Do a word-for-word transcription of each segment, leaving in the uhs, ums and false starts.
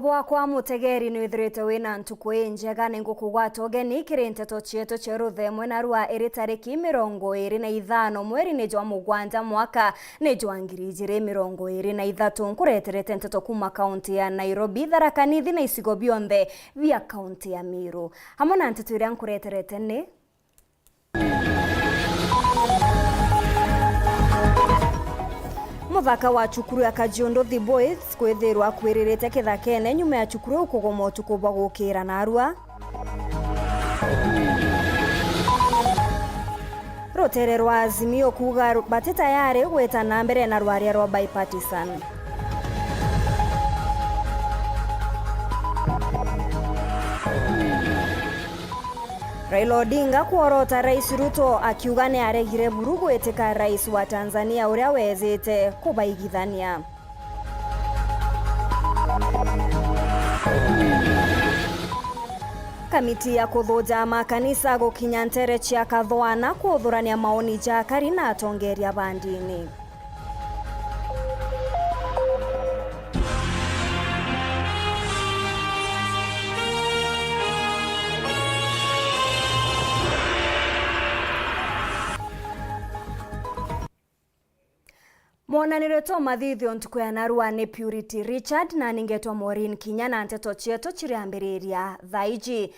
Bwakwa mutegeri, nwithirite wina ntuku injega. Ningukugwata ugeni kiri nteto cietu cia ruthemwe narua iri tariki mirongo iri na ithano mweri ni jwa mugwanja mwaka ni jwa ngiri ijiri mirongo iri na ithatu. Nkureterete nteto kuma kaunti ya Nairobi, Tharaka Nithi na icigo bionthe bia kaunti ya Meru. Hamwe na nteto iria nkureterete ni: Muthaka wa cukuru ya Kajiunduthi Boys kwithirwa akwiririte kithakene nyuma ya cukuru iu kugoma utuku bwa gukira narua. Rutere rwa Azimio kuuga ru-, bati tayari gwita na mbere na rwaria rwa bipartisan. Raila Odinga kworota Rais Ruto akiuga ni aregire buru gwitika Rais wa Tanzania uria weejite kubaigithania. Kamiti ya kuthuja makanisa gukinya ntere cia Kathwana kuthurania maoni ja akari na atongeria ba ndini. Mwonanire twa mathithio ntuku ya narua ni Purity Richard na ningetwa Maureen Kinya, na nteto cietu ciriambiriria thaa iji.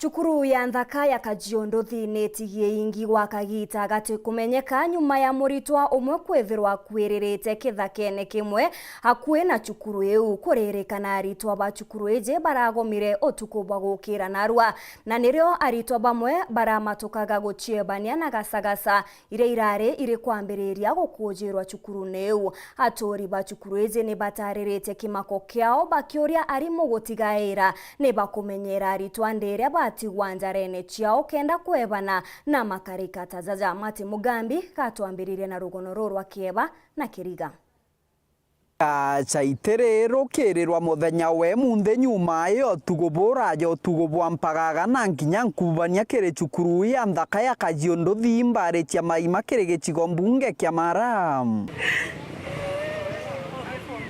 Cukuru ya nthaka ya Kajiunduthi ni itigie ingi gwa kagita gati kumenyeka nyuma ya muritwa umwe kwithirwa akwiririte kithakene kimwe akui na cukuru iu. Kuririkana aritwa ba cukuru iji baragomire utuku bwa gukira narua, na nirio aritwa bamwe baramatukaga guciebania na gacagaca iria irari iri kwambiriria gukujirwa cukurune iu. Aturi ba cukuru iji ni batariritie kimako kiao bakiuria arimu gutigaira ni bakumenyera aritwa ndi iria batigwa njarene ciao kenda kwebana na makarika ta jaja. Mati Mugambi gatwambiririe na rugono ruu rwa kieba na kiriga. Acha itiri rukirirwa muthenya we munthi nyuma iyo utugu buraja utugu bwa mpagaga na nkinya nkubania kiri cukuru ya nthaka ya Kajiunduthi mbari cia Maima kiri gicigo mbunge kia Mara.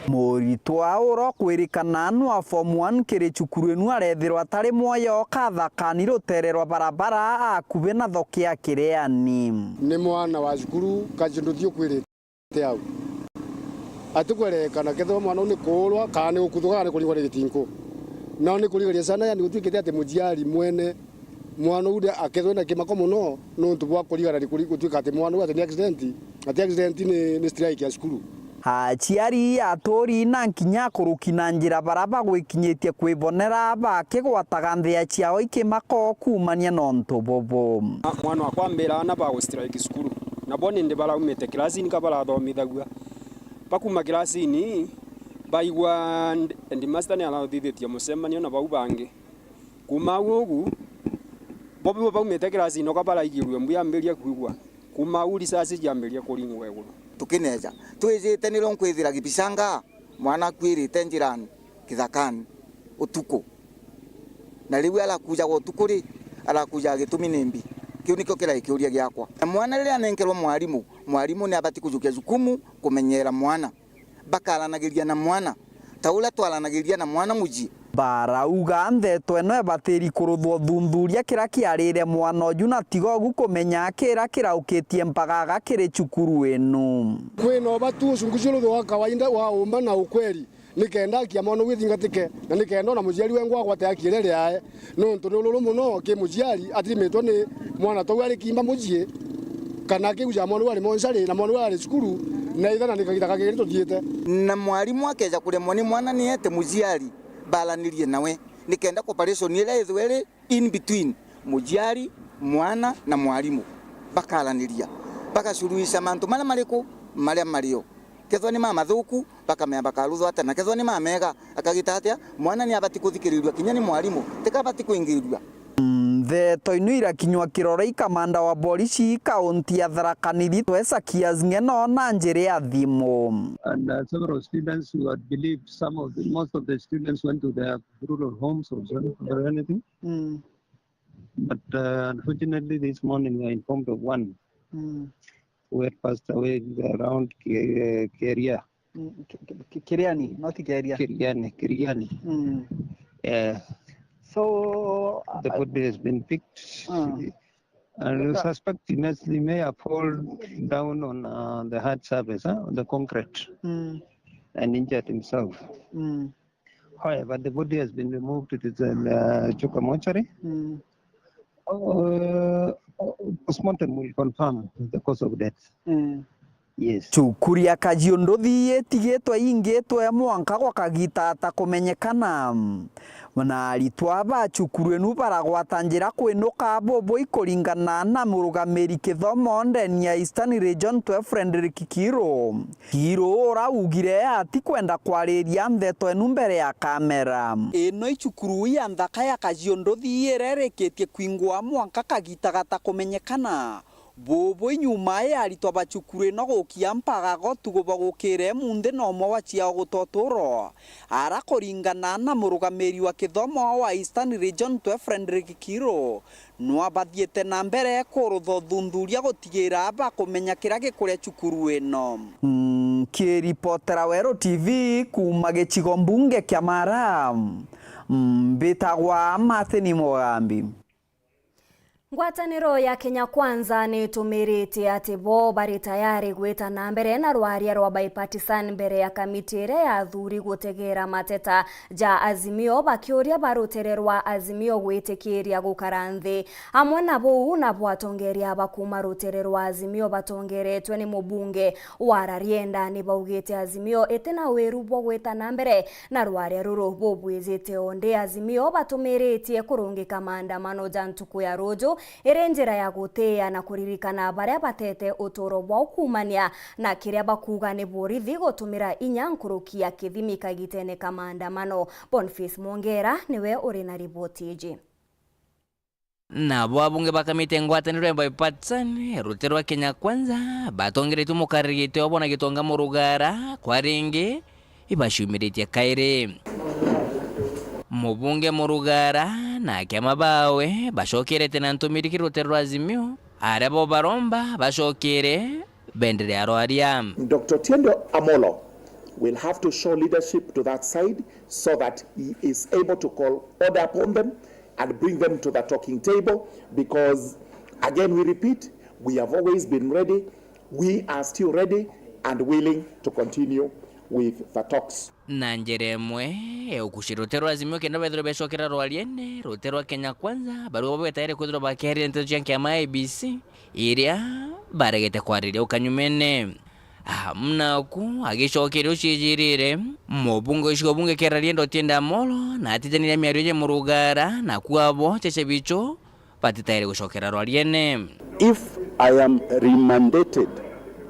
Muritwa ura ukwirikana nwa form one kiri cukuru inu arethirwa atari mwoyo kathakani rutere rwa barabara akubi na thoki ya Kireani. Ni mwana wa cukuru Kajiunduthi ukwirite au. Atikwerekana kethirwa mwana uu ni kuurwa, kana ni gukuthuka, kana ni kuringwa ni gitingu. No ni kurigaria sana, yani, gutuikite ati muciari mwene mwana uu akethirwa na kimako mono, nontu bwa kurigana ni kuri-, gutuika ati mwana uu ati ni accident, ati accident ni, ni strike ya cukuru. Aciari, aturi na nkinya akuruki na njira bara bagwikinyitie kwibonera bakigwataga nthia ciao ikimako kuumania na untu bubu. Mwana wakwa ambira ana bagu strike cukuru, nabo nindi baraumite kirasini ka barathomithagua. Bakuuma kirasini, baigua nd-, headmaster ni arathithitie mucemanio na bau bangi. Kuuma au ugu, bo bibo baumite kirasini oka baraigirue mbu yambiria kwigua. Kuuma au risasi ciambiria kuringwa iguru. Tukineja, twijite nirio nkwithira Gibishanga, mwana akuirite njirani, kithakani, utuku. Na riu arakujaga utuku ri, arakujaga gitumi nimbi? Kiu nikio kirai kiuria giakwa. Na mwana riria anenkerwa mwarimu, mwarimu ni abati kujukia jukumu kumenyera mwana. Bakaranagiria na mwana ta uria twaranagiria na mwana mucii. Barauga ntheto ino ibatiri kuruthwa uthuthuria kiria kiarire mwana uju na tiga ugu kumenya kiria kiraukitie mpagaga kiri cukuru inu. Kwina ubatu uchunguzi uruthwe wa kawaida wa umma na ukweli, nikenda haki ya mwana uu ithingatike, na nikenda ona muciari wengwa agwate haki iria iri yae. Nontu ni ururu mono ki muciari atirimitwe ni mwana tou ari kimba mucii, kana akigucaga mwana uu ari monchari na mwana uu ari cukuru, na ithana ni kagita kagiri tuthiite. Na mwarimu akeja kuremwa ni mwana, ni ete muciari baranirie nawe, nikenda cooperation iria ithwe iri in between muciari, mwana na mwarimu, bakaraniria, bagacuruhisha mantu maria mariku, maria mario. Kethwa ni mamathuku, bakamenya bakaruthwa atia, na kethwa ni mamega, akagita atia? Mwana ni abati kuthikirirua kinya ni mwarimu, tika abati kuingirirua. Ntheto inu irakinywa kirore i kamanda wa borisi kaunti ya Tharaka Nithi, Esakias Ng'eno, na njira ya thimu. And, uh, several students who had believed some of the, most of the students went to their rural homes or, or anything. Mm. But, uh, unfortunately, this morning we are informed of one Mm. who had passed away around Ke-, Keria. Mm, Ki-, Ki-, Ki-, Kiriani, not Keria. Kiriani, Kiriani. Mm. Yeah. So, the uh, body has been picked, uh, and we suspect he may, he may have fallen down on, uh, the hard surface, huh, on the concrete, mm, and injured himself. Mm. However, the body has been removed to the, uh, Chuka mortuary. Mm. Uh, postmortem will confirm the cause of death. Mm. Yes. Cukuru ya Kajiunduthi itigitwe ingitwe mwanka gwa kagita atakumenyekana. Na aritwa ba cukuru inu baragwata njira kwinuka bubui kuringana na murugamiri kithomo ndeni ya Eastern Region twe Frederick Kiru. Kiru uraugire atikwenda kwariria ndeto inu mbere ya kamera. Ino i cukuru ya nthaka ya Kajiunduthi iria irikitie kwingwa mwanka kagita gatakumenyekana. Bubui nyuma ya aritwa ba cukuru ino gukia mpaga gotugu bagukire munthi na umwe wa ciao guta uturo. Ara kuringana na murugamiri wa kithomo wa Eastern Region twe Frederick Kiru, nwa bathiite na mbere kurutha uthuthuria gutigira bakumenya kiria gikuria cukuru ino. Nkiripotera Weru T V kuuma gicigo mbunge kia Mara, mbitagwa Martin Mugambi. Ngwataniro ya Kenya Kwanza nitumiritie ati bo bari tayari gwita na mbere na rwaria rwa bipartisan mbere ya kamiti iria ya athuri gutegera mateta ja Azimio, bakiuria ba rutere rwa Azimio gwitikiria gukara nthi. Amwe na buu, nabo atongeria ba kuuma rutere rwa Azimio batongeretwe ni mubunge wa Rarienda ni baugite Azimio iti na wiru bwa gwita na mbere na rwaria ruru bubwijite. Ondi Azimio batumiritie kurungika maandamano ja ntuku ya ruju iri njira ya gutiia na kuririkana baria batete uturo bwao kuumania na kiria bakuuga ni borithi gutumira inya nkuruki ya kithimi kagitene ka maandamano. Boniface Mwongera niwe uri na riboti iji. Nabo abunge ba kamiti ya ngwataniro ya bipartisan rutere rwa Kenya Kwanza batongeretue mukariri giti wao Bwana Gitonga Murugara kwa ringi ibaciumiritie kairi. Mubunge Murugara na akiama bawe bacokerete na ntumiri kiri rutere rwa Azimio, aria bo baromba bacokere bendere ya rwaria. Doctor Otiendo Amolo will have to show leadership to that side so that he is able to call order upon them and bring them to the talking table, because, again, we repeat, we have always been ready, we are still ready and willing to continue with the talks. Na njira imwe ya ukucia rutere rwa Azimio kenda bethirwe becokera rwariene, rutere rwa Kenya Kwanza, barua babo betaire kwithirwa bakiarire nteto cia nkiama ya I E B C, iria baregete kwariria ukanyumene. Amu naku agicokeria uciijirire, mubunge wa gicigo bunge kia Rarieda Otiende Amolo na atijaniria miario ja Murugara, na kwabo Cheche Bicho batitaire gucokera rwariene. If I am remandated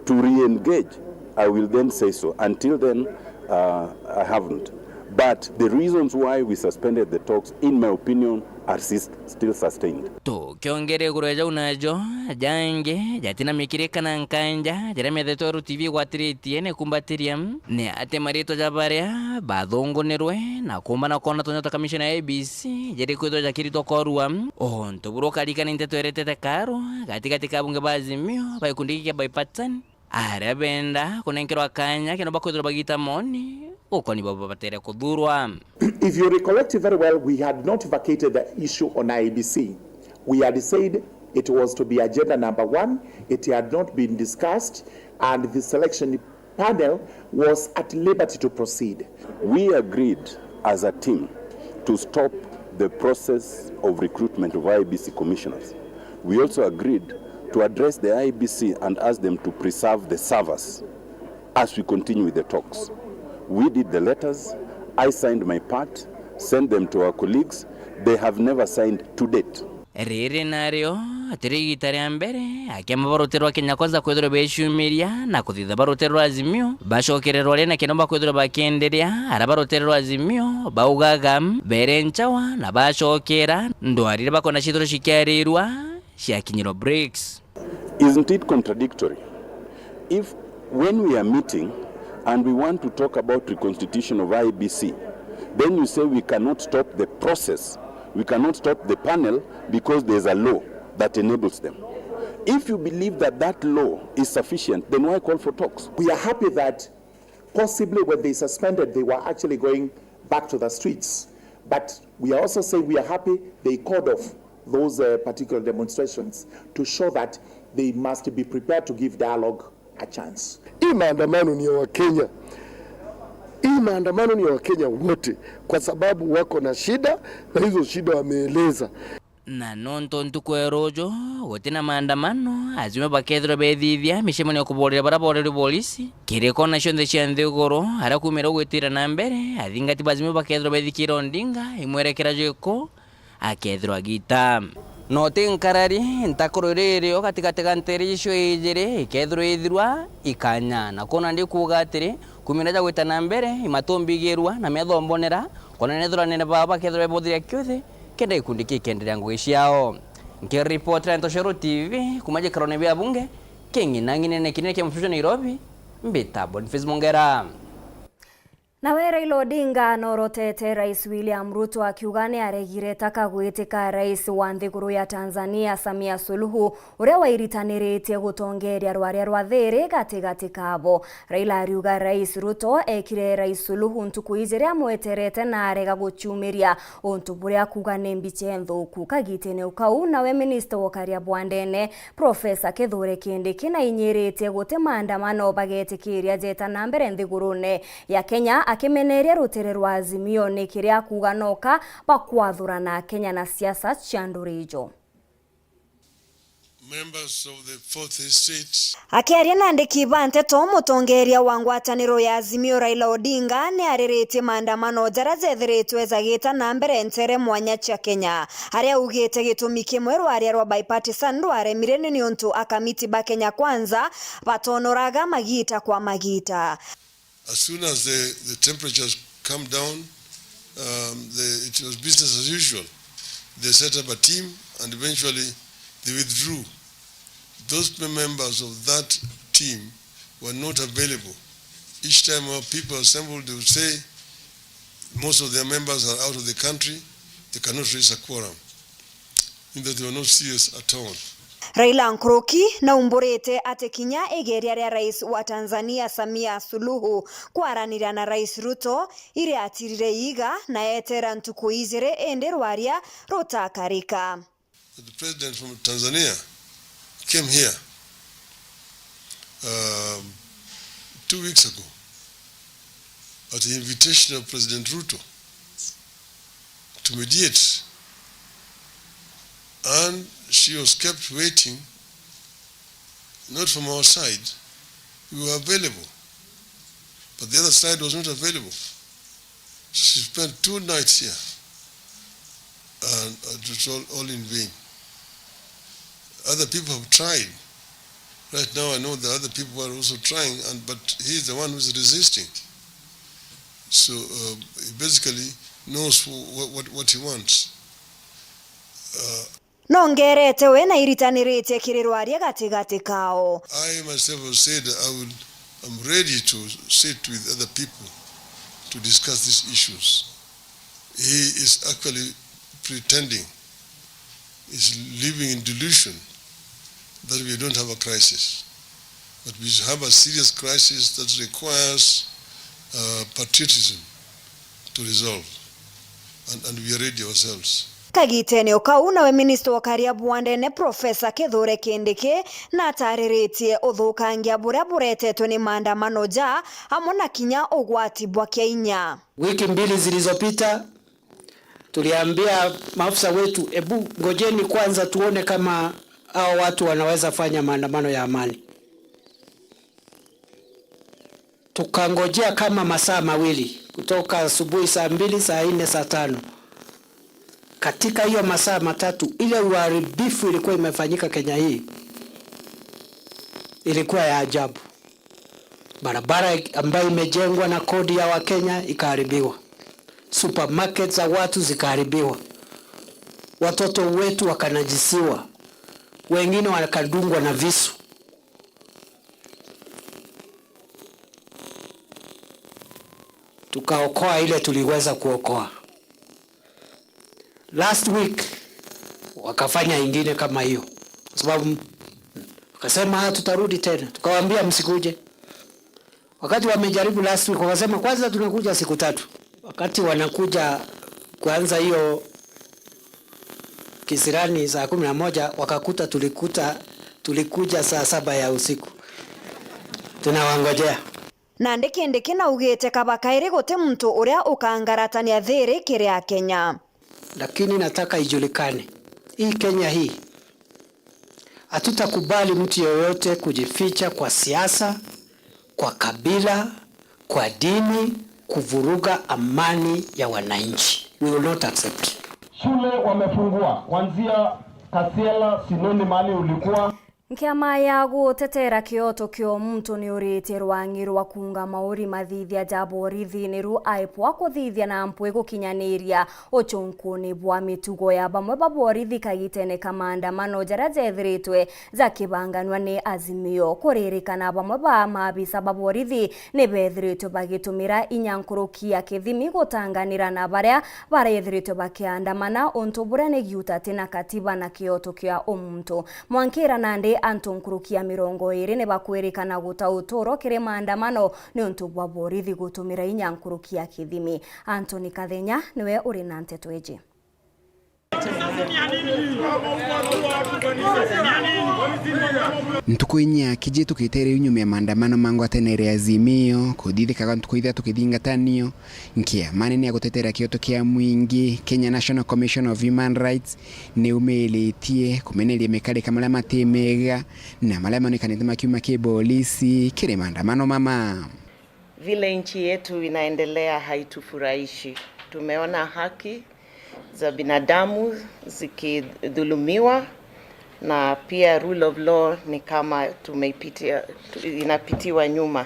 to re-engage, I will then say so. Until then, uh, I haven't. But the reasons why we suspended the talks, in my opinion, are sis-, still sustained. Tukiongera iguru ya jau najo, jangi jatina mikiri kana nkanja, jaria methetwe Weru T V igwatiritie ni kumbatiria, ni ati maritwa ja baria bathungunirwe na kuumba na kwona tonya twa kamishona ya I E B C jari kwithirwa jakiritwa korua. Untu buria ukarikana nteto iretete karu gatigati ka abunge ba Azimio ba gikundi giki kia bipartisan, aria benda kunenkerwa kanya kenda bakwithirwa bagita moni gukoni babo batere kuthurwa. If you recollect very well, we had not vacated the issue on I E B C. We had said it was to be agenda number one, it had not been discussed, and the selection panel was at liberty to proceed. We agreed as a team to stop the process of recruitment of I E B C commissioners. We also agreed to address the I E B C and ask them to preserve the servers as we continue with the talks. We did the letters, I signed my part, sent them to our colleagues. They have never signed to date. Riri nario tiri igita ria mbere akiama ba rutere rwa Kenya Kwanza kwithirwa beciumiria na kuthitha ba rutere rwa Azimio bacokere rwaria na kenda bakwithirwa bakienderia, aria ba rutere rwa Azimio baugaga bere nchawa na bacokera ndwari iria bakona ciithirwa cikiarirwa ciakinyirwa bricks. Isn't it contradictory? If, when we are meeting and we want to talk about reconstitution of I E B C, then you say we cannot stop the process, we cannot stop the panel because there's a law that enables them. If you believe that that law is sufficient, then why call for talks? We are happy that Possibly when they suspended, they were actually going back to the streets. But we are also saying we are happy they called off those, uh, particular demonstrations to show that they must be prepared to give dialogue a chance. Hii maandamano ni ya Wakenya. Hii maandamano ni ya Wakenya wote, kwa sababu wako na shida, na hizo shida wameeleza. Na nontu ntuku ya ruuju guti na maandamano, azimio bakethirwa beethithia micemanio ya kuboreria baria boorerue borisi, kiri kona cionthe cia nthiguru, aria kuumira gwitira na mbere, athingati ba azimio bakethirwa beethikira Odinga imwerekera jwiku, akethirwa agiita. Na uti nkarari, ntakuru iria irio gatigati ga nteere icio ijiri ikethirwa ithirwa ikanya. Na kwona ndi kuuga atiri, kuumira ja gwita na mbere, imatumbigirua na metho mbonera, kwona nethirwa anene bao bakethirwa bebothiria kiuthi, kenda gikundi kii kienderea ngugi ciao. Nkiripotera Ntoshero T V kuuma gikarone bia bunge, king'ina ng'inene kinene kia mucii jwa Nairobi, mbita Boniface Mongera. Nawe Raila Odinga norotete Rais William Ruto akiuga ni aregire taka gwitika Rais wa nthiguru ya Tanzania Samia Suluhu, uria wairitaniritie gutongeria rwaria rwa thiiri gatigati kabo. Raila ariuga Rais Ruto ekire Rais Suluhu ntuku ijiri amweterete na arega guciumiria, untu buria akuuga ni mbica nthuku. Kagitene o kau, nawe minista wa ukaria bwa ndene, Profesa Kithure Kindiki nainyiritie guti maandamano bagetikiria jeta na mbere nthigurune ya Kenya, akimeneria rutere rwa Azimio ni kiria akuuga noka bakwathurana Kenya na siasa cia nduri ijo. Members of the fourth estate. Akiaria na andiki ba nteto, mutongeria wa ngwataniro ya Azimio Raila Odinga ni ariritie maandamano jaria jethiritwe jagita na mbere ntere mwanya cia Kenya, aria augite gitumi kimwe rwaria rwa bipartisan rwaremire ni niuntu akamiti ba Kenya Kwanza batonoraga magita kwa magita. As soon as the, the temperatures come down, um, the, it was business as usual. They set up a team and eventually they withdrew. Those mem-, members of that team were not available. Each time our people assembled, they would say most of their members are out of the country, they cannot raise a quorum. In that they were not serious at all. Raila nkuruki naumburite ati kinya igeria ria rais wa Tanzania Samia Suluhu kwaraniria na Rais Ruto iriatirire iiga na eetera ntuku ijiri indi rwaria rutakarika. The president from Tanzania came here, um, two weeks ago at the invitation of President Ruto to mediate, and she was kept waiting, not from our side. We were available, but the other side was not available. She spent two nights here, and it was all, all in vain. Other people have tried. Right now, I know the other people are also trying, and, but he is the one who is resisting. So, uh, he basically knows who, what, what, what he wants. Uh, Nongerete we na iritaniritie kiri rwaria gatigati kao. I myself have said I will, I'm ready to sit with other people to discuss these issues. He is actually pretending, is living in delusion that we don't have a crisis. But we have a serious crisis that requires, uh, patriotism to resolve. And, and we are ready ourselves. Kagitene o kau, nawe minista wa ukaria bwa ndene, Profesa Kithure Kindiki, natariritie uthukangia buria buretetwe ni maandamano ja amwe na kinya ugwati bwa kiainya. Wiki mbili zilizopita, tuliambia maafisa wetu, "Ebu ngojeni kwanza tuone kama hao watu wanaweza fanya maandamano ya amani." Tukangojea kama masaa mawili, kutoka asubuhi saa mbili, saa nne, saa tano. Katika hiyo masaa matatu, ile uharibifu ilikuwa imefanyika Kenya hii ilikuwa ya ajabu. Barabara ambayo imejengwa na kodi ya Wakenya ikaharibiwa. Supermarket za watu zikaharibiwa. Watoto wetu wakanajisiwa. Wengine wakadungwa na visu. Tukaokoa ile tuliweza kuokoa. Last week wakafanya ingine kama hiyo, kwa sababu wakasema, "Ah, tutarudi tena." Tukawaambia, "Msikuje." Wakati wamejaribu last week, wakasema, "Kwanza tunakuja siku tatu." Wakati wanakuja kuanza hiyo kisirani saa kumi na moja, wakakuta tulikuta, tulikuja saa saba ya usiku. Tunawangojea. Nandi Kindiki naugite kaba kairi guti muntu uria ukangaratania thiiri kiri Akenya. Lakini nataka ijulikane, hii Kenya hii, hatutakubali mtu yeyote kujificha kwa siasa, kwa kabila, kwa dini, kuvuruga amani ya wananchi. We will not accept. Shule wamefungua kuanzia Kasiela, Sinoni mahali ulikuwa. Nkiama ya gutetera kioto kio muntu ni uritie rwangi rwa kunga mauri mathithia ja borithi ni ru aipwa kuthithia na mpwi gukinyaniria ucunkuni bwa mitugo ya bamwe ba borithi kagitene ka maandamano jaria jethiritwe jakibanganwa ni Azimio. Kuririkana, bamwe ba maabisa ba borithi ni bethiritwe bagitumira inya nkuruki ya kithimi gutanganira na baria barethiritwe bakiandamana, untu buria ni giuta ti na katiba na kioto kia umuntu. Mwankira nandi antu nkuruki ya mirongo iri ni bakwirikana guta uturo kiri maandamano niuntu bwa borithi gutumira inya nkuruki ya kithimi. Anthony Kathenya niwe uri na nteto iji. Ntuku inya kiji tukite riu nyuma ya maandamano ma ngwataniro ya Azimio kuthithikaga ntuku ithatu kithingatanio, nkiama nene ya gutetera kioto kia mwingi, Kenya National Commission of Human Rights, niumiritie kumeneria mikarika maria mati mega na maria monekanite makiuma ki bolisi kiri maandamano mama. Vile nchi yetu inaendelea haitufurahishi. Tumeona haki za binadamu zikidhulumiwa, na pia rule of law ni kama tumeipitia, tu-, inapitiwa nyuma.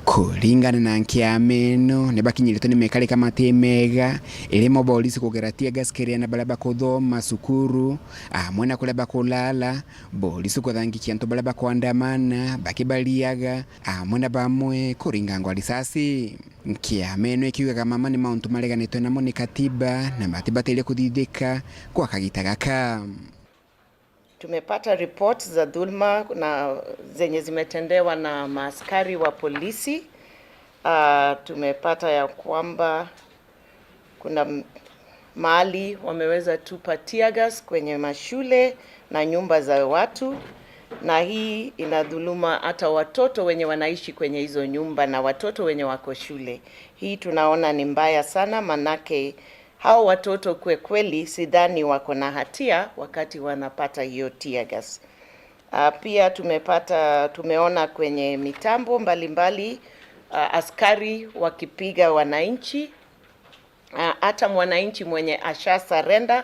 Kuringana na nkiama ino, ni bakinyiritwe ni mikarika mati mega, irimo bolisi kugera tear gas kiri ana baria bakuthoma cukuru, amwe na kuria bakulala, bolisi kuthangikia antu baria bakwandamana, bakibariaga, amwe na bamwe kuringangwa risasi. Nkiama ino ikiugaga mama ni mauntu mareganitwe namo ni katiba na matibatire kuthithika gwa kagita gaka. Tumepata report za dhulma na zenye zimetendewa na maaskari wa polisi. Ah, tumepata ya kwamba kuna m-, mahali wameweza tupa tear gas kwenye mashule na nyumba za watu, na hii inadhuluma hata watoto wenye wanaishi kwenye hizo nyumba na watoto wenye wako shule. Hii tunaona ni mbaya sana, manake hao watoto kwe kweli sidhani wako na hatia wakati wanapata hiyo tear gas. Ah, pia tumepata, tumeona kwenye mitambo mbalimbali, ah, askari wakipiga wananchi. Ah, hata mwananchi mwenye asha surrender,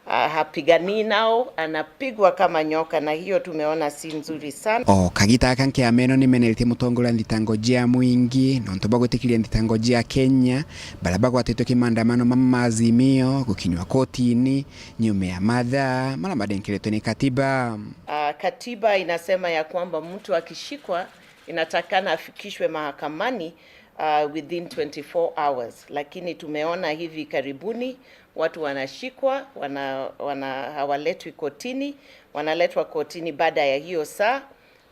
ah, hapiganii nao, anapigwa kama nyoka, na hiyo tumeona si nzuri sana. O kagita gaka nkiama ino nimeneretie mutongoria nthitango jia mwingi nontu bwa gwitikiria nthitango jia Kenya, baria bagwatitwe ki maandamano mama ma Azimio gukinywa kotini nyuma ya mathaa maria madenkeretwe ni katiba. Ah, katiba inasema ya kwamba mtu akishikwa inatakana afikishwe mahakamani, ah, within twenty-four hours, lakini tumeona hivi karibuni watu wanashikwa, wana-, wana-, hawaletwi kotini, wanaletwa kotini baada ya hiyo saa,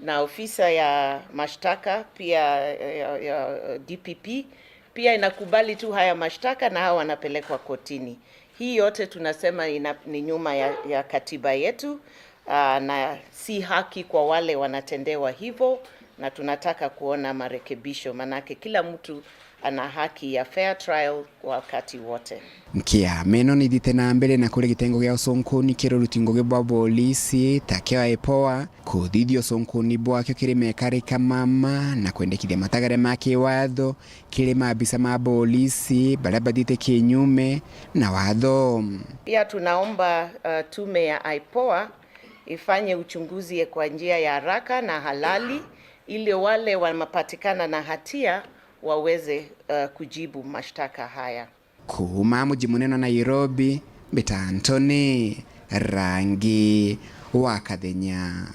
na ofisa ya mashtaka pia ya, ya D P P pia inakubali tu haya mashtaka na hawa wanapelekwa kotini. Hii yote tunasema ina-, ni nyuma ya, ya katiba yetu, ah, na si haki kwa wale wanatendewa hivyo, na tunataka kuona marekebisho, manake kila mtu ana haki ya fair trial wakati wote. Nkiama ino nithite na mbere na kuri gitengo gia ucunkuni kiri uruti ngugi bwa bolisi ta kio IPOA, kuthithia ucunkuni bwakio kiri mekarika mama na kwendekithia matagare ma kiwatho kiri maabisa ma bolisi baria bathiite kinyume na watho. Pia tunaomba, uh, tume ya IPOA ifanye uchunguzi kwa njia ya haraka na halali ili wale wamepatikana na hatia waweze, uh, kujibu mashtaka haya. Kuuma muji munene wa Nairobi, mbita Anthony Rangi wa Kathenya.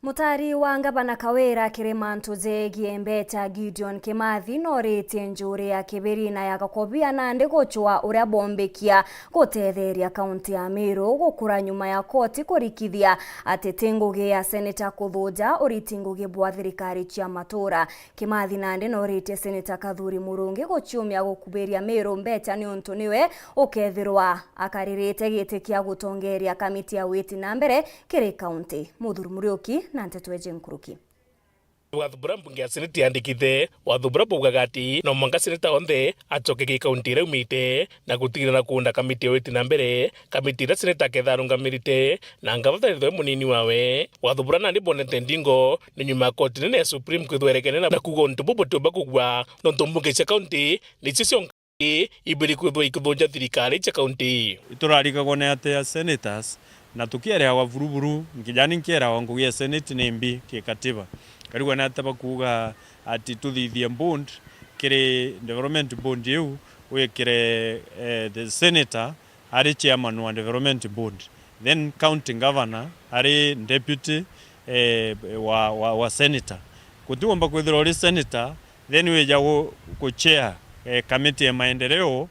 Mutari wa ngavana Kawira kiri mantu jegie mbecha, Gideon Kimathi noritie njuri ya Kibiri na ya Gakobia nandi gucwa uria bombikia gutetheria kaunti ya Meru gukura nyuma ya koti kurikithia ati ti ngugi ya seneta kuthuja uriti ngugi bwa thirikari cia matura. Kimathi nandi noritie seneta Kathuri Murungi guciumia gukubiria Meru mbecha niuntu niwe ukethirwa akaririte giti kia gutongeria kamiti ya witi na mbere kiri kaunti. Muthuri Muriuki na nteto eje nkuruki. Watho buria mbunge ya seneti yandikite, watho buria baugaga ati no mwanka seneta onthe acoke ki kaunti iria aumite na gutigirira kuunda kamiti ya witi na mbere, kamiti iria seneta aketha arungamirite na ngavana ethwe munini wawe. Watho buria nandi bwonete ndingo ni nyuma ya koti nene ya Supreme kwithwa iregene na, na kuuga untu buu butiumba kugua nontu mbunge cia kaunti nicio cionka ibiri kwithwa ikithunja thirikari cia kaunti. Iturarigagwa ni ati a senators, na tukiereagwa buruburu, nkijani nkiereagwa ngugi ya senate ni mbi kikatiba. Karigwa ni ati bakuuga ati tuthithie bond kiri development bond iu, wikire, eh, the senator ari chairman wa development board, then county governor ari deputy, eh, wa, wa, wa senator. Gutigomba kwithirwa uri senator then wija gu, gu chair, eh, committee ya maendeleo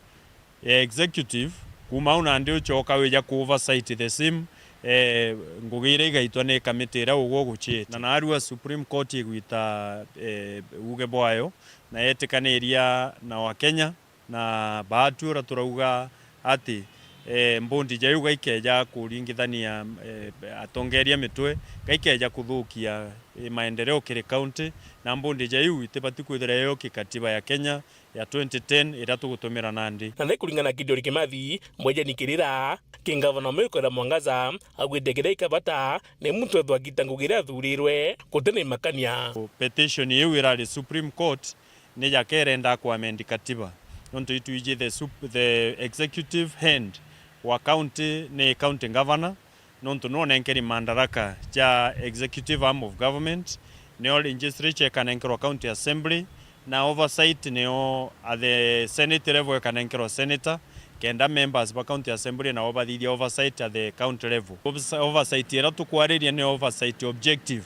ya executive, kuma au nandi ucoka wija ku oversight the same, eh, ngugi iria igaitwa ni committee iria ugwe uguchiite. Na narua Supreme Court igwita, eh, uge bwayo na yetikaniria na Wakenya. Na baatu uria turauga ati, eh, mbundi ja iu gaikeja kuringithania, eh, atongeria mitwe, gaikeja kuthukia, eh, maendeleo kiri county, na mbundi ja iu itibati kwithira yo kikatiba ya Kenya ya twenty ten iria tugutumira nandi. Na ni kuringana na Gideon Kimathi, mwenjani kirira ki ngavana wa Meru Kawira Mwangaza, augite kiria ikabata ni muntu ethwa agita ngugi iria athurirwe gutina imakania. Petition iu irari Supreme Court ni jaka irenda ku amend katiba, nontu itwiji the sup-, the executive hand wa county ni county governor, nontu niwe unenkeri madaraka ja executive arm of government, nio legislature ikanenkerwa county assembly, na oversight nio at the senate level ikanenkerwa senator, kenda members ba county assembly nao bathithia oversight at the county level. Overs-, oversight iria tukwariria ni oversight objective,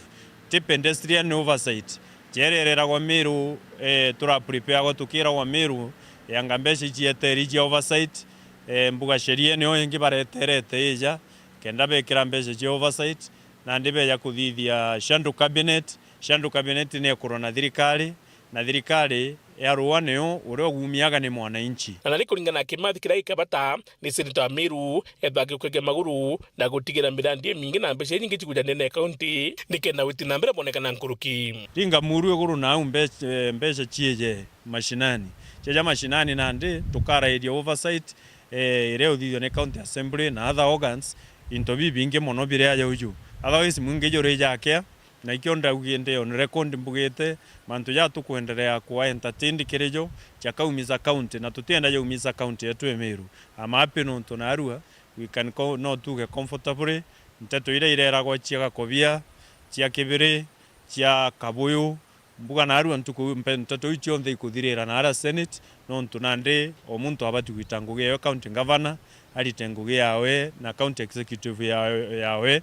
ti pedestrian oversight. Ciere ireragwa Meru, eh, tura prepareagwa tukiragwa Meru, yanga mbeca icieteri cia oversight, eh, mbuga sheria nio ingi bareterete ija, kenda bekira mbeca cia oversight, nandi beja kuthithia shadow cabinet. Shadow cabinet ni ekurwa na thirikari, na thirikari ya rua niyo uria ugumiaga ni mwananchi. Na nari kuringana na Kimathi, kiria gikabata ni seneta wa Meru ethwa agiukagia maguru na gutigira mirandi imingi na mbeca inyingi cikuja ndene ya kaunti, nikenda witi na mbere bwonekana nkuruki. Ringa muru iguru nau mbe-, eh, mbeca ciije mashinani. Cieja mashinani nandi tukarairia oversight, eh, iria uthithio ni county assembly na other organs, into bibingi mono biri aja uju. Otherwise mwingi juri jakia, na ikio ndaugi ndi on record mbugite, mantu ja tukwenderea kuwa entertained kiri jo, jakaumiza county, na tutienda jaumiza county yetu ya Meru. I'm happy nontu narua, we can co-, no tuge comfortably, nteto iria ireragwa cia Gakobia, cia Kibiri, cia Kabuyu, mbuga narua ntuku mpe-, nteto iu cionthe ikuthirira nara Senate, nontu nandi o muntu abati gwita ngugi yawe, county governor arite ngugi yawe, na county executive ya-, yawe,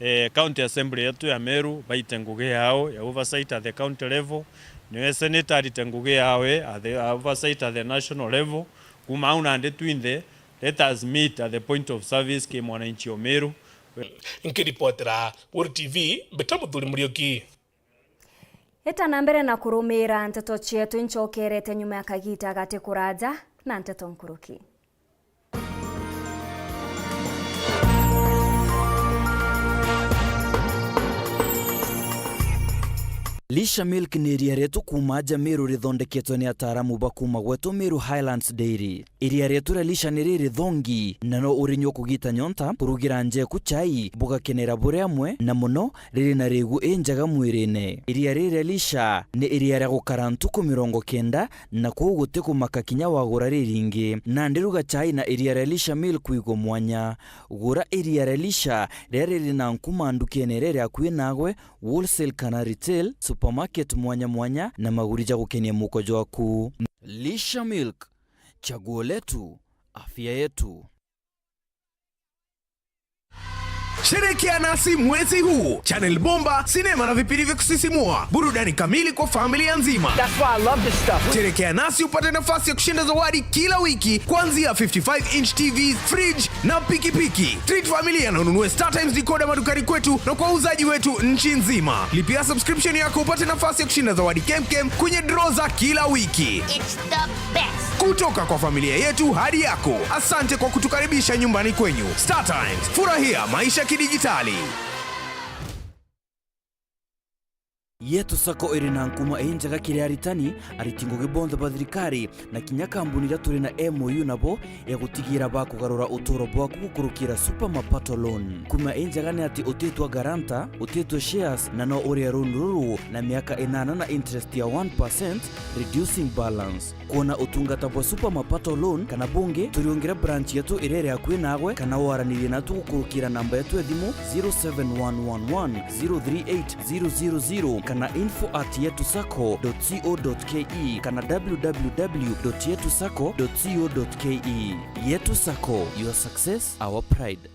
eh, county assembly yetu ya Meru baite ngugi yao ya oversight at the county level, niwe senator arite ngugi yawe at the, oversight at the national level. Kuma au nandi twinthe, let us meet at the point of service ki mwananchi o Meru. Nkiripotera Weru T V, mbita Muthuri Muriuki. Ita na mbere na kurumira nteto cietu, incokerete nyuma ya kagita gati kuraja na nteto nkuruki. Lisha Milk ni iria rietu kuuma aja Meru rithondeketwe ni ataaramu ba kuuma gwetu Meru Highlands Dairy. Iria rietu ria Lisha ni riri thongi, na no urinyua kugita nyonta, kurugira njeku chai, bugakenera buri amwe, na mono riri na rigu injega mwirine. Iria riri ria Lisha ni iria ria gukara ntuku mirongo kenda, na kwou guti kumaka kinya wagura riringi. Nandi ruga chai na iria ria Lisha Milk kwigua mwanya. Gura iria ria Lisha riria riri na nkuma ndukene iria iri akui nagwe, wholesale kana retail, supermarket mwanya mwanya, na maguri ja gukenia muko jwaku. Lisha Milk, chaguo letu, afya yetu. Sherekea nasi mwezi huu. Channel bomba, sinema na vipindi vya kusisimua, burudani kamili kwa familia nzima. That's why I love this stuff. Sherekea nasi upate nafasi ya kushinda zawadi kila wiki, kuanzia fifty-five inch T V, fridge na pikipiki. Treat familia na ununue StarTimes decoder madukani kwetu na kwa wauzaji wetu nchi nzima. Lipia subscription yako upate nafasi ya kushinda zawadi kemkem kwenye draw za kila wiki. It's the best. Kutoka kwa familia yetu hadi yako, asante kwa kutukaribisha nyumbani kwenyu. StarTimes, furahia maisha kidijitali. Yetu Sacco iri na nkuma injega kiri aritani, ariti ngugi bonthe ba thirikari, na kinya kambuni iria turi na M O U nabo, ya gutigira bakugarura uturo bwaku gukurukira Super Mapato Loan. Nkuma injega ni ati utitwa guarantor, utitwa shares, na no urie loan ruru na miaka inana na interest ya one percent, reducing balance. Kwona utungata bwa Super Mapato Loan kana bungi, turiungire branch yetu iria iri akui naagwe, kana waranirie natu gukurukira namba yetu ya thimu zero seven one one one zero three eight zero zero zero kana info at yetu sacco dot co dot ke kana w w w dot yetu sacco dot co dot ke. Yetu Sacco, your success, our pride.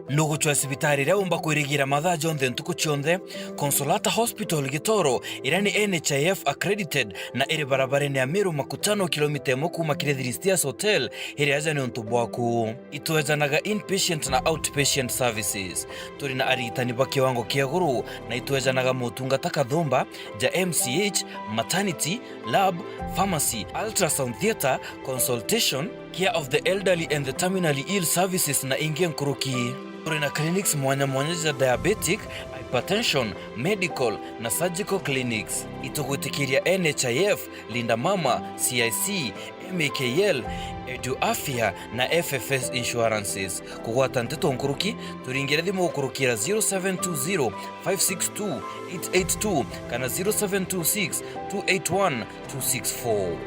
Nugucwa cibitari iria umba kwirigira mathaa jonthe ntuku cionthe, Consolata Hospital Gitoro, iria ni N H I F accredited na iri barabarene ya Meru Makutano, kilomita imwe kuuma kiri Three Steers Hotel, iri aja ni untu bwaku. Itwejanaga inpatient na outpatient services. Turi na arigitani ba kiwango kia iguru na itwejanaga motungata kathumba ja M C H, maternity, lab, pharmacy, ultrasound theatre, consultation, care of the elderly and the terminally ill services na ingi nkuruki. Turi na clinics mwanya mwanya ja diabetic, hypertension, medical na surgical clinics. Itugwitikiria N H I F, Linda Mama, C I C, M A K L, Edu Afya na F F S Insurances. Kugwata nteto nkuruki, turingire thimu gukurukira zero seven two zero five six two eight eight two kana zero seven two six two eight one two six four.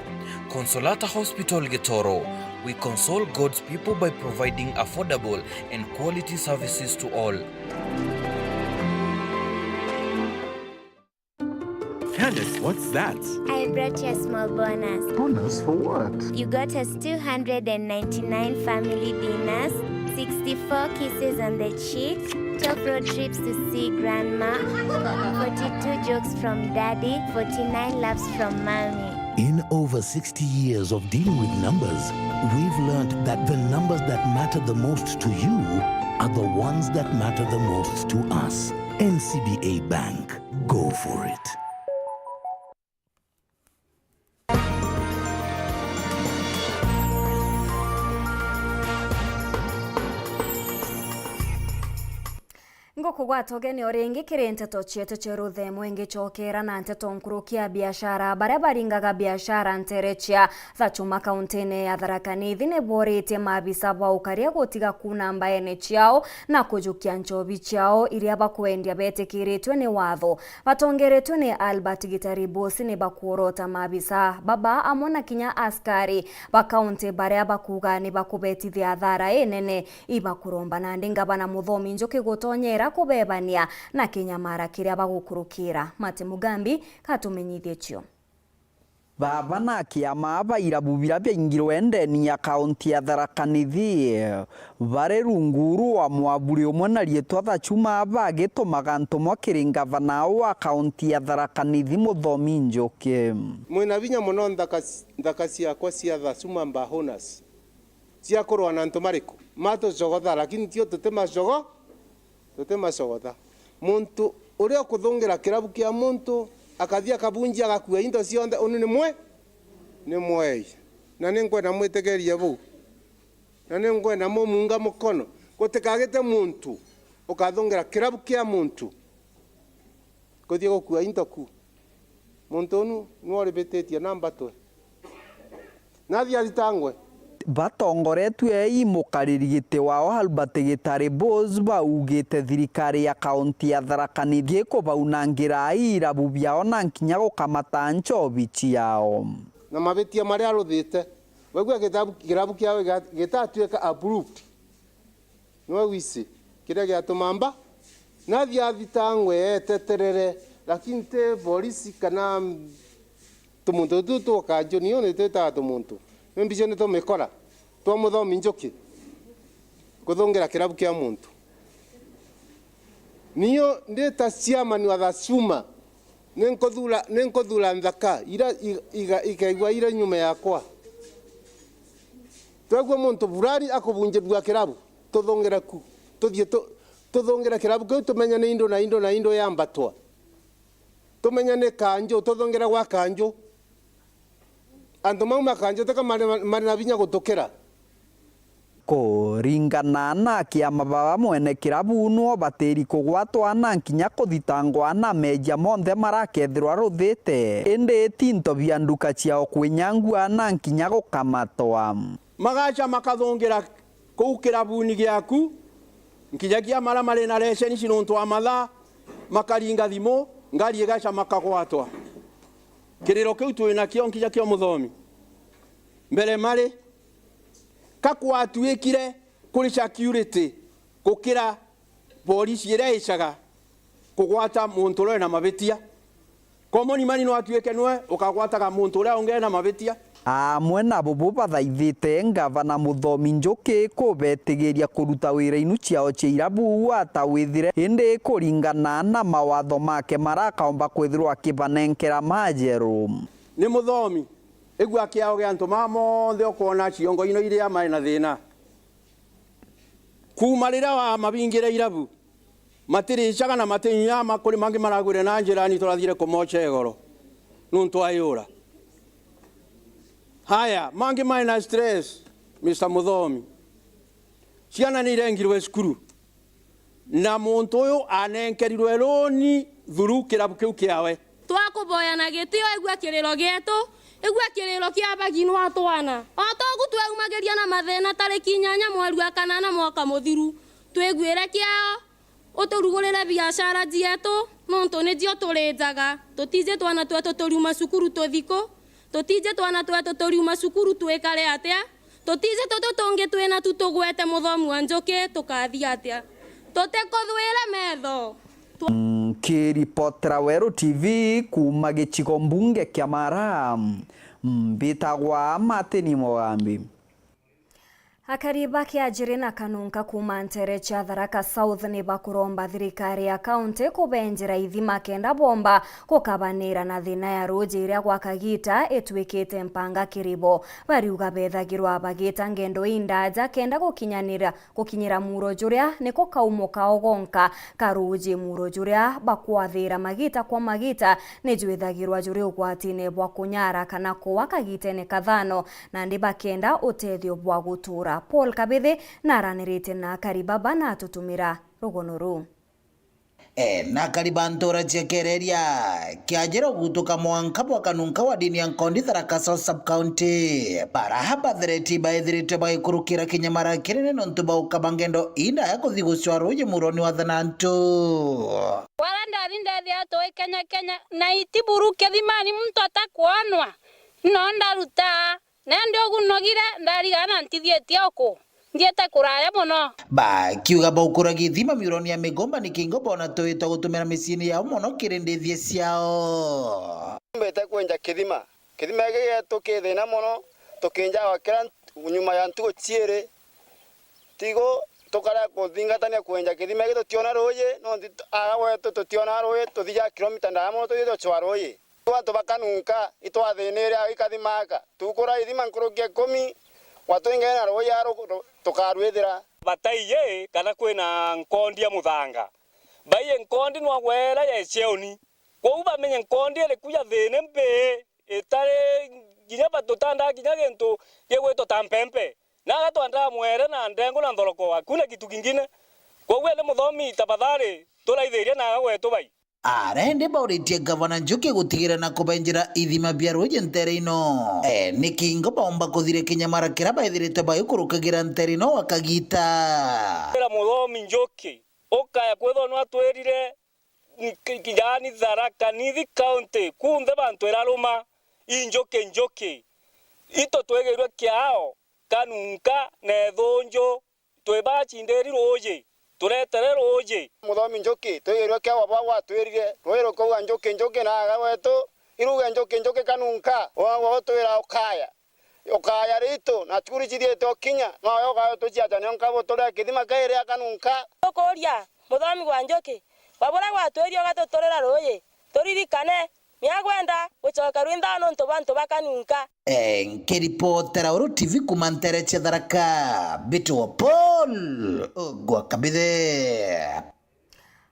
Consolata Hospital Gitoro. We console God's people by providing affordable and quality services to all. Candace, what's that? I brought you a small bonus. Bonus for what? You got us two hundred and ninety-nine family dinners, sixty-four kisses on the cheek, twelve road trips to see grandma, forty-two jokes from daddy, forty-nine laughs from mommy. In over sixty years of dealing with numbers, we've learned that the numbers that matter the most to you are the ones that matter the most to us. N C B A Bank. Go for it. Ngukugwata ugeni o ringi kiri nteto cietu cia ruthemo, ingicokera na nteto nkuruki ya biashara. Baria baringaga biashara ntere cia Thachuma kauntine ya Tharaka Nithi ni boritie maabisa ba ukaria gutiga kuuna mbaene ciao na kujukia nchobi ciao iria bakwendia betikiritwe ni watho. Batongeretwe ni Albert Gitari Boss ni bakuorota maabisa baba amwe na kinya askari ba kaunti baria bakuuga ni bakubetithia athara inene. Ibakuromba nandi ngavana Muthomi Njuki gutonyera kubebania na kinyamara kiria bagukurukira. Mate Mugambi katumenyithie cio. Baba na akiama ba irabu biria biaingirwe ndeni ya kaunti ya Tharaka Nithi bari rungu rwa mwaburi umwe na riitwa Thachuma bagitumaga ntumwa kiri ngavana wa kaunti ya Tharaka Nithi Muthomi Njuki. Mwina binya mono nthaka, nthaka ciakwa cia Thachuma Mbahonas. Cia kurwa na antu mariku? Matucogotha, lakini tio tutimacogo-, tutimacogotha. Muntu uria ukuthungira kirabu kia muntu, akathi akabunjia, agakua into cionthe, unu ni mwe-, ni mwei. Na ni nkwenda mwitikirie buu. Na ni nkwenda mumunga mukono. Gutikagite muntu ukathungira kirabu kia muntu kuthii gukua into ku. Muntu unu niwe uribititie na mbatwe. Nathi athitangwe. Batongoretue i mukariri giti wao Albert Gitari Boss baugite thirikari ya kaunti ya Tharaka Nithi ikubaunangira irabu biao na nkinya gukamata nchobi ciao. Na mabitia maria aruthite, waigua kirabu, kirabu kiao gita-, gitatuika approved. Niwe wisi kiria giatuma mba, nathi athitangwe eteterere, lakini ti borisi kana tumuntu tutu twa kanjuni, uu nitwitaga tumuntu. Ni mbica nitumikora. Twa Muthomi Njuki kuthungira kirabu kia muntu. Niu ndi ta chairman wa Thacuma, ninkuthura, ninkuthura nthaka ira i- iga- ikaigua ira nyuma yakwa. Twegua muntu fulani akubunjirua kirabu, tuthungire ku. Tuthie tu- tuthungire kirabu kiu, tumenye ni indu na indu na indu yambatwa. Tumenye ni kanju, tuthungire gwa kanju. Antu mau makanjiteka mari, mari na vinya gutukira. Kuringana na kiama, baba mwene kirabu nwo batiri kugwatwa na nkinya kuthitangwa na meejia monthe marakethirwa ruthite, indi ti into bia nduka ciao kwinyangua na nkinya gukamatwa. Magacha makathungira kuu kirabuni giaku, nkinyagia mara mari na license nuntu wa mathaa, makaringa thimu, ngari igacha makagwatwa. Kiriro kiu twi nakio nkinya kio Muthomi. Mbere mari, ka kwatuikire kuri security gukira polisi iria icaga kugwata muntu uria ena mabitia. Common man no atuike niwe ukagwataga muntu uria ungi ena mabitia. Amwe na bubu bathaithite ngavana Muthomi Njuki kubetigiria kuruta wira inu ciao cia irabu ata withire indi kuringana na mawatho make marakaomba kwithirwa akibanenkera majeru. Ni Muthomi, igua kiao gia antu maa monthe ukwona ciongo ino iria mari na thina. Kuuma riria wamabingire irabu, matiricaga na matinyuaa, ma kuri mangi maragwire na njirani turathire kumocha igoro nuntu ayura. Haya, mangi mari na stress, Mister Muthomi. Ciana ni irengirwe cukuru, na muntu uyu anenkerirwe loan through kirabu kiu kiawe. Twakuboya na gitio, igua kiriro gietu, igua kiriro kia abagi nwa twana. O togu tweumagiria na mathina tariki inyanya mweri wa kanana mwaka muthiru, twiguire kiao, uturugurire biashara cietu, nontu nicio turijaga. Tutiji twana twetu turiuma cukuru tuthi ku, tutiji twana twetu turiuma cukuru twikare atia, tutiji tutu tungi twina tu tugwete Muthomi wa Njuki tukathi atia? Tutikuthwire metho. Nkiripotera Weru T V kuuma gicigo mbunge kia Mara, mbitagwa Martin Mugambi. Akari ba Kiajiri na Kanunka kuuma nteere cia Tharaka South ni bakuromba thirikari ya kaunti kubenjera ithima kenda bomba gukabanira na thina ya ruuji iria gwa kagiita itwikite mpanga kiri bo. Bariuga bethagirwa bagiita ngendo indaaja kenda gukinyanira gukinyira muuro juria niko kaumo kao gonka ka ruuji. Muuro juria bakwathira magiita kwa magiita ni jwithagirwa juri ugwatine bwa kunyara kana kuwa kagiitene kathano, nandi bakenda utethio bwa gutuura. Paul Kabithi naranirite na akari baba na atutumira rugono ruu. E, na akari ba ntuura cia Kereria, Kiajira gutuka mwanka bwa Kanunka wa dini ya Nkondi, Tharaka South Sub-County, bara bathereti baithiritwe bagikurukira kinyamara kinene nontu bwa gukaba ngendo indaya kuthi gucwa ruuji muroni wa Thanantu. Wara ndathi ndethia tui Kenya Kenya, na itiburu kithimani muntu atakwonwa, no ndaruta. Nandi ugu nogire, ndarigana na ntithietie uku, nthiete kuraya mono. Bakiuga baukuragia ithima miuroni ya migomba, ni kingo bona tuitwa gutumira miciini yao mono kiri ndithie ciao. Mbete kwenja kithima. Kithima giki gietu ki thina mono, tukinjaga kira nyuma ya ntuku ciiri. Tigo tukarea kuthingatania kwenja kithima giki tutiona ruuji, no nthi aga gwetu tutiona ruuji, tuthijaga kilomita ndaya mono tuthiite gucwa ruuji. Antu ba Kanunka itwathinire ikathima aka. Tukura ithima nkuruki ya ikumi, gwatwingaina ruuji aru tukarwithira. Bataiye kana kwina nkondi ya muthanga. Baiye nkondi nwagwera ya Echeoni. Kwou bamenye nkondi iriku ya thina mbi itari kinya ba-, tutandaa kinya gintu gigwitwa ta mpempe. Na aga twandaa mwere na ndengu na nthoroko, hakuna kitu kingine. Kwou indi Muthomi, tafadhali, turaithirie na aga gwetu bai. Arendi bauritie Gavana Njuki gutigira na kubenjera ithima bia ruuji nteere ino. E, ni kingo baumba kuthire kinyamara kiria baithiritwe bagikurukagira nteere ino gwa kagiita. Ira Muthomi Njuki, ukaya kwithwa nwatwirire, ki-, ki-, yaani Tharaka Nithi County, kunthe bantu iraruma, i Njuki Njuki. Itu twigirwe kiao, Kanunka na Ithunju, twi bacindiri ruuji, turetere ruuji. Muthomi Njuki, twigirwe kiao baba gwatwirire, ruuji rukauga Njuki Njuki na aga gwetu, iruge Njuki Njuki Kanunka, wa, wa utwira ukaya. Ukaya riitu, na cukuru cithiite ukinya, noyo ukaya utuciatanio nkabu turia kithima kairi akanunka. Tukuuria, Muthomi wa Njuki, kwa buria gwatwirie ugatuturira ruuji, turirikane, ni agwenda gucokerua inthaao niuntu bwa antu ba Kanunka. Eh, nkiripotera Uru T V kuuma nteere cia Tharaka, mbitagwa Paul Ogwa Kabithe.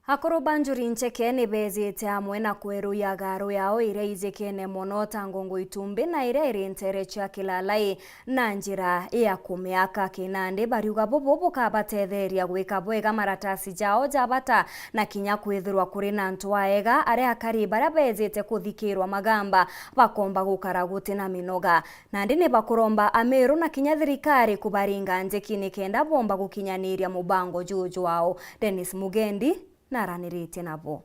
Akuru ba Njuri Ncheke ni beejite amwe na kweruya garu yao iria ijikene mono ta Ngongo Itumbi na iria iri nteere cia Kilalai na njira ya kumiaka. Kinandi bariuga bubu bukabatetheria gwika bwega maratasi jao ja bata na kinya kwithirwa kuri na antu aega aria akari baria beejite kuthikirwa magamba bakomba gukara guti na minoga. Nandi ni bakuromba Amiru na kinya thirikari kubaringa njiki nikenda bomba gukinyaniria mubango juju jwao. Dennis Mugendi naraniritie nabo.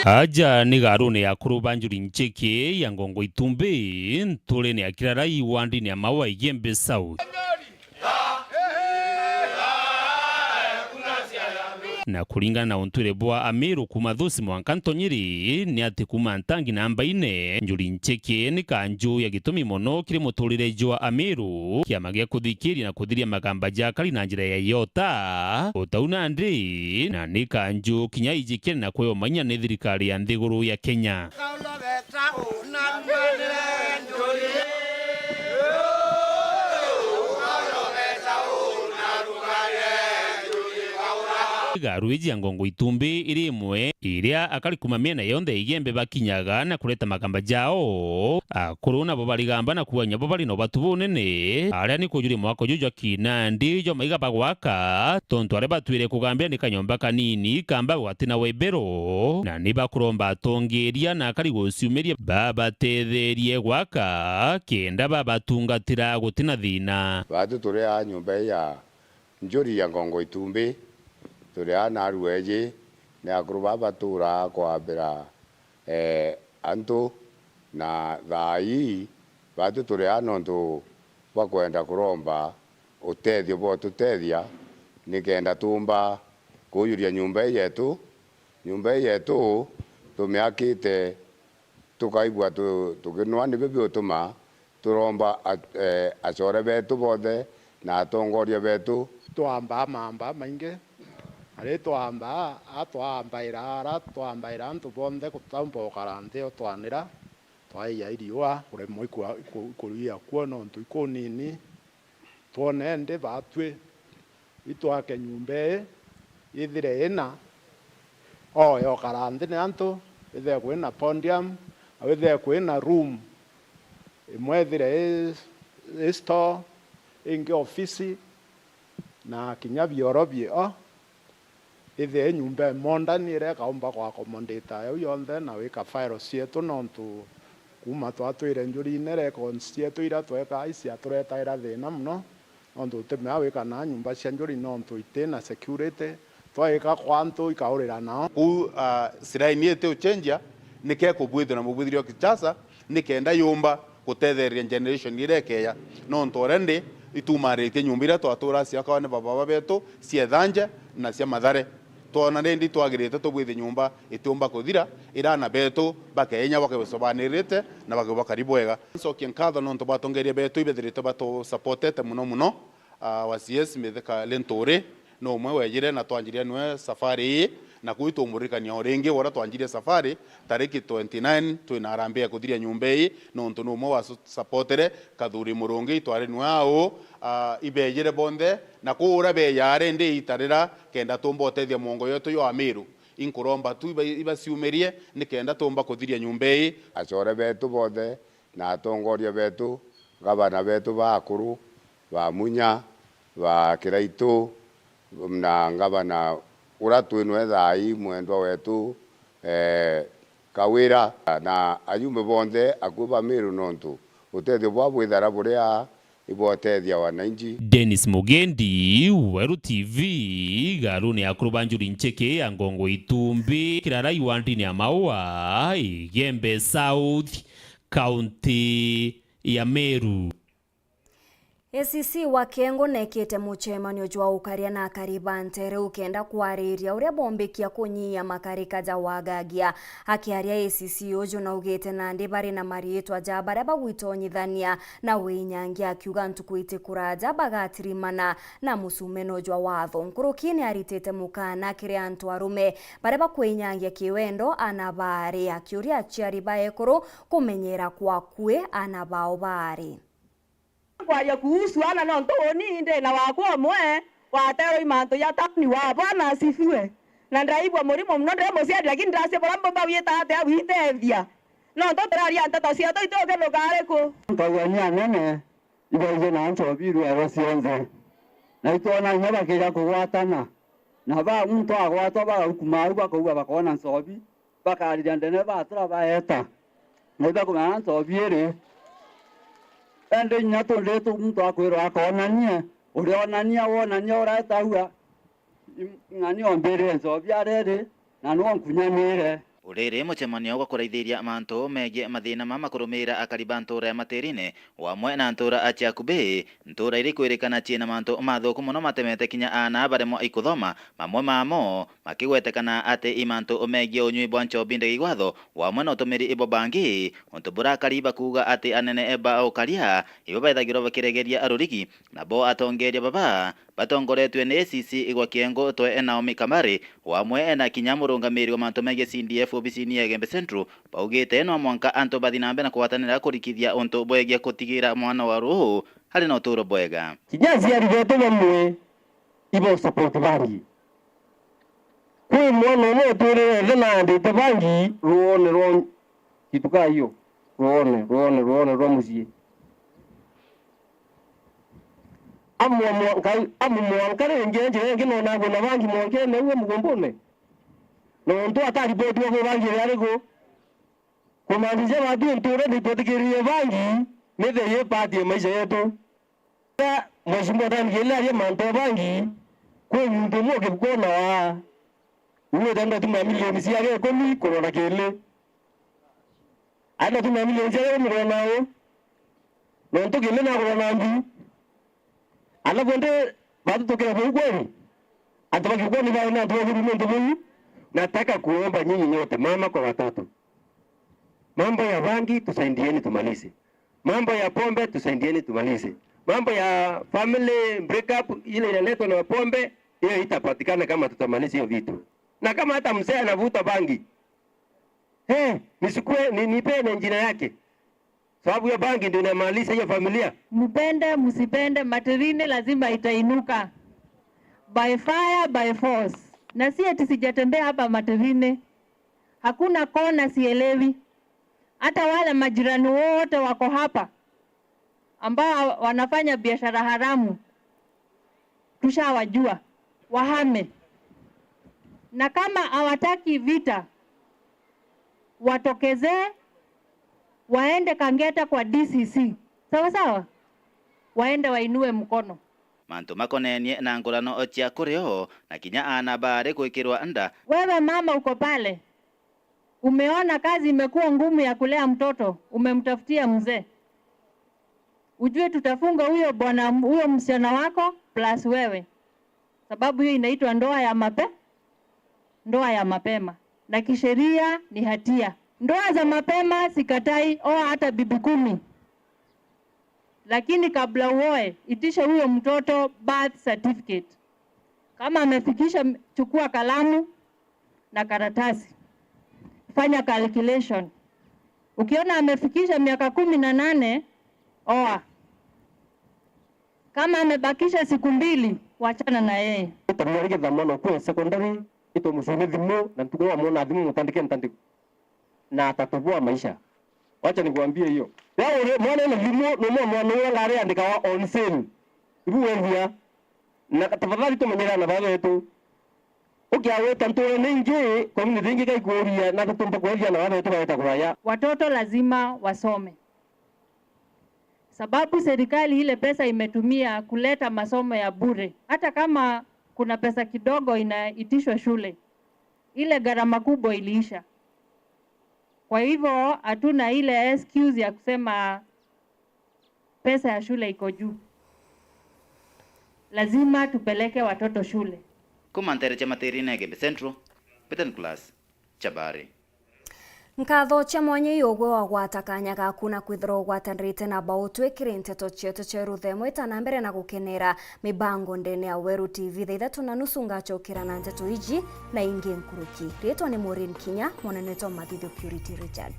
Aja ni garuni ya akuru ba Njuri Ncheke ya Ngongo Itumbi, nturene ya Kirarai, wandini ya Maua, Igembe South. Na kuringana na untwire bwa Amiru kuuma Thusi mwanka Ntonyiri, ni ati kuuma Ntangi na Mbaine, Njuri Ncheke ni kanju ya gitumi mono kiri muturire jwa Amiru. Kiama gia kuthikiria na kuthiria magamba ja akari na njira ya iota, utau nandi, na ni kanju kinya ijikene na kweyomanyia ni thirikari ya nthiguru ya Kenya. Garu iji ya Ngongo Itumbi iri imwe iria akari kuuma miena yonthe ya Igembe bakinyaga na kureta magamba jao. Akuru nabo barigamba na kuuga nabo bari na ubatu bunene, aria ni kujuria mwako juju jwa kinandi jwa maiga bagwaka, tontu aria batwire kugambira ni kanyomba kanini kamba gwatina webero, na ni bakuromba atongeria na akari guciumiria babatetherie gwaka kenda babatungatira gutina thina. Batu turi a nyomba ii ya Njuri ya Ngongo Itumbi, turi a narua iji ni akuru baa baturaa kwambira, eh, antu, na thaa ii batu turi a nontu bwa kwenda kuromba utethio bwa ututethia nikenda tuumba kuujuria nyomba ii yetu. Nyomba ii yetu tumiakite tukaigua tu-, tukinwa, nibio biutuma turomba a-, eh, acore betu bonthe na atongoria betu. Twambaa mamba maingi, na ri twambaa, a twambaira ara twambaira antu bonthe kutaumba gukara nthi o twanira, twaia iriua, kuremwa iku-, iku-, ikuruia kuo nontu ikunini. Twone ndi baatwi, itwake nyomba ii, ithire ina, o yokara nthi ni antu, ithire kwina podium, au ithire kwina room, imwe ithire i, i store, ingi ofisi, na kinya bioro bio. Ithie nyomba imondani iria ikaumba ku accommodate au yonthe na wika files cietu, nontu kuuma twatwire Njurine, records cietu iria twekaa iciaturetaira thina mono, nontu utimea wika na nyomba cia Njuri nontu iti na security. Twaika kwa antu ikaurira nao. Kuu, ah, siraini iti uchenjia, nike kubwithua na mubwithirio Kinshasa, nikenda yumba gutetheria generation iria ikeeja. Nontu already itumaaritie nyomba iria twaturaa ciakwa ni bababa betu cia Ithanje na cia Mathare. Twona rindi twagirite tubwithie nyomba itiumba kuthira, ira aana betu bakeinya bakibacobanirite na bakibakari bwega. Ncokie nkatho nontu bwa atongeria betu ibethirite batusupportete mono mono. Ah, wa C S Mithika Linturi, ni umwe wejire na twanjiria niwe safari ii, na kuu itumuririkania o ringi uria twanjirie safari, tariki twenty nine twina harambee ya kuthiria nyomba ii, nontu ni umwe wa su-, supportere Kathuri Murungi, itwari niwe au, ah, ibejire bonthe, na kuu uria beeja ari ndi itarira, kenda tumba utethia mwongo yetu yo Amiru. Inkuromba tu iba-, ibaciumirie, nikenda tumba kuthiria nyomba ii. Acore betu bonthe, na atongoria betu, ngavana betu ba akuru, ba Munya, ba Kiraitu, na ngavana ura twi nwe thaa ii, mwendwa wetu, eh, Kawira, na ajumbe bonthe akui ba Miru, nontu utethio bwa bwithara buria ibwotethia wananchi. Dennis Mugendi, Weru T V, garuni ya akuru ba Njuri Ncheke ya Ngongo Itumbi, Kirarai wa ndini ya Maua, Igembe South, County ya Meru. A C C wa Kiengo neekite mucemanio jwa ukaria na akari ba nteere ukenda kwariria uria boombikia kunyihia makarika ja wagagia. Akiaria A C C uju naugite nandi bari na mariitwa ja baria bagwitonyithania na winyangia, akiuga ntuku iti kuraja bagatirimana na musumeno jwa watho. Nkuruki ni aritite mukaana kiri antu arume baria bakwinyangia kiwendo ana baari, akiuria aciari ba ekuru kumenyera kwa akui ana bao baari. Kwaria kuhusu ana, nontu uni ndi na wakwa umwe wateerwe i mantu ja tauni wa. Bwana asifiwe. Na ndiraigua murimo mono, ndiri muciari, lakini ndiracia buria mbumba gwita atia gwitethia. Nontu turaria nteto cietu, itukinuka ariku? Nkauga ni anene ibaije na nchobi irwerwa cionthe. Na itwona inya bakija kugwatana. Na ba muntu agwatwa, bagaukuma au, bakauga bakoona nchobi, bakariria ndene, batura baeta. Na ibakumenya nchobi iri. Indi inya tundi tu muntu akwirwa akoonanie, uria onania, wonania uraeta aua, ng'ani ombirire nchobi aria iri, na nwe nkunyanire. Uriri mucemanio gwa kuraithiria mantu megie mathina ma makurumira akari ba ntuura ya Matirine, o amwe na ntuura a Chiakubi, ntuura iri kwirikana ciina mantu mathuku mono matemete kinya aana baremwa ikuthoma, mamwe mamo makigwetekana ati i mantu megie unywi bwa nchobi ndege igwatho, o amwe na utumiri bwa bangi, untu buria akari bakuuga ati anene ba ukaria ibo bethagirwa bakiregeria arurigi, nabo atongeria baba batongoretue ni A C C igwa Kiengo twe Naomi Kamari, o amwe na kinya murungamiri wa mantu megie C D F obisini ya Igembe Central, baugite no mwanka antu bathi na mbere na kugwatanira kurikithia untu bwegie kutigira mwana wa ruu ari na uturo bwega. Kinya aciari betu bamwe ibo support bangi. Kwi mwana umwe utwirire ithe na andite bangi ruone rwa kituka hiyo, ruone, ruone, ruone rwa mucii. Amwe mwanka, amwe mwanka ringi njira ingi nonagwe na bangi mwankene uwe mugumbune. Nontu ataripotiwa kwi bangi iri ariku. Kumaanisha batu ntuura nitwetikiririe bangi ni the ye part ya maisha yetu. Mheshimiwa Dan Kiele aria mantu ya bangi, kwi muntu umwe ukikona wa uite ndatuma milioni ciake ikumi kurona Kiele. Andatuma milioni ciake kurona u. Nontu Kiele nakurona mbi. Alafu ndi batu tukira bau kweli. Antu bakikoni bae na antu bakuru nontu bau. Nataka kuomba nyinyi nyote, mama kwa watoto. Mambo ya bangi tusaidieni tumalize. Mambo ya pombe tusaidieni tumalize. Mambo ya family break up ile inaletwa na pombe, hiyo itapatikana kama tutamaliza hiyo vitu. Na kama hata mzee anavuta bangi, eh, nichukue, ni, nipee na jina yake. Sababu hiyo bangi ndio inamaliza hiyo familia. Mpende, msipende, Matirine lazima itainuka. By fire, by force. Na si eti sijatembea hapa Matirine. Hakuna kona sielewi. Hata wale majirani wote wako hapa ambao wanafanya biashara haramu, tushawajua, wahame. Na kama hawataki vita, watokezee, waende Kangeta kwa D C C. Sawa sawa? Waende wainue mkono. Mantu makonenie na ngurano cia kurio na kinya aana baari gwikirwa nda. Wewe mama uko pale, umeona kazi imekuwa ngumu ya kulea mtoto, umemtafutia mzee. Ujue tutafunga huyo bwana, huyo msichana wako plus wewe. Sababu hiyo inaitwa ndoa ya mape-, ndoa ya mapema. Na kisheria ni hatia. Ndoa za mapema sikatai, oa hata bibi kumi. Lakini kabla uoe, itisha huyo mtoto birth certificate. Kama amefikisha, chukua kalamu na karatasi. Fanya calculation. Ukiona amefikisha miaka kumi na nane, oa. Kama amebakisha siku mbili, wachana na yeye. Ita mwana githama no kwe secondary, ito mucune thimu, na ntuku ya mwana thimu mutandike ntandiko. Na atatubua maisha. Wacha nikwambie hiyo. Wewe ule mwana ene thimu, no mwa mwana uyo ngari andikawa on sale. Ibu wethia. Na tafadhali tumenyera na baba yetu. Ukiaweta ntuura ningi, community ingi kaikuuria, na tutumba kwethia na baba yetu baeta kuraya. Watoto lazima wasome. Sababu serikali ile pesa imetumia kuleta masomo ya bure. Hata kama kuna pesa kidogo inaitishwa shule, ile gharama kubwa iliisha. Kwa hivyo, hatuna ile excuse ya kusema pesa ya shule iko juu. Lazima tupeleke watoto shule. Kuma ntere cia Matirine Igembe Central, Peter Nicholas, Chabari. Nkatho cia mwanya iugwe wagwata kanya gaku na kwithirwa ugwatanirite na Bautwe kiri nteto cietu cia ruthemo. Ita na mbere na gukenera mibango ndene ya Weru T V. Thaa ithatu na nusu ngacokera na nteto iji na ingi nkuruki. Ritwa ni Maureen Kinya, mwanene wetu wa mathithio Purity Richard.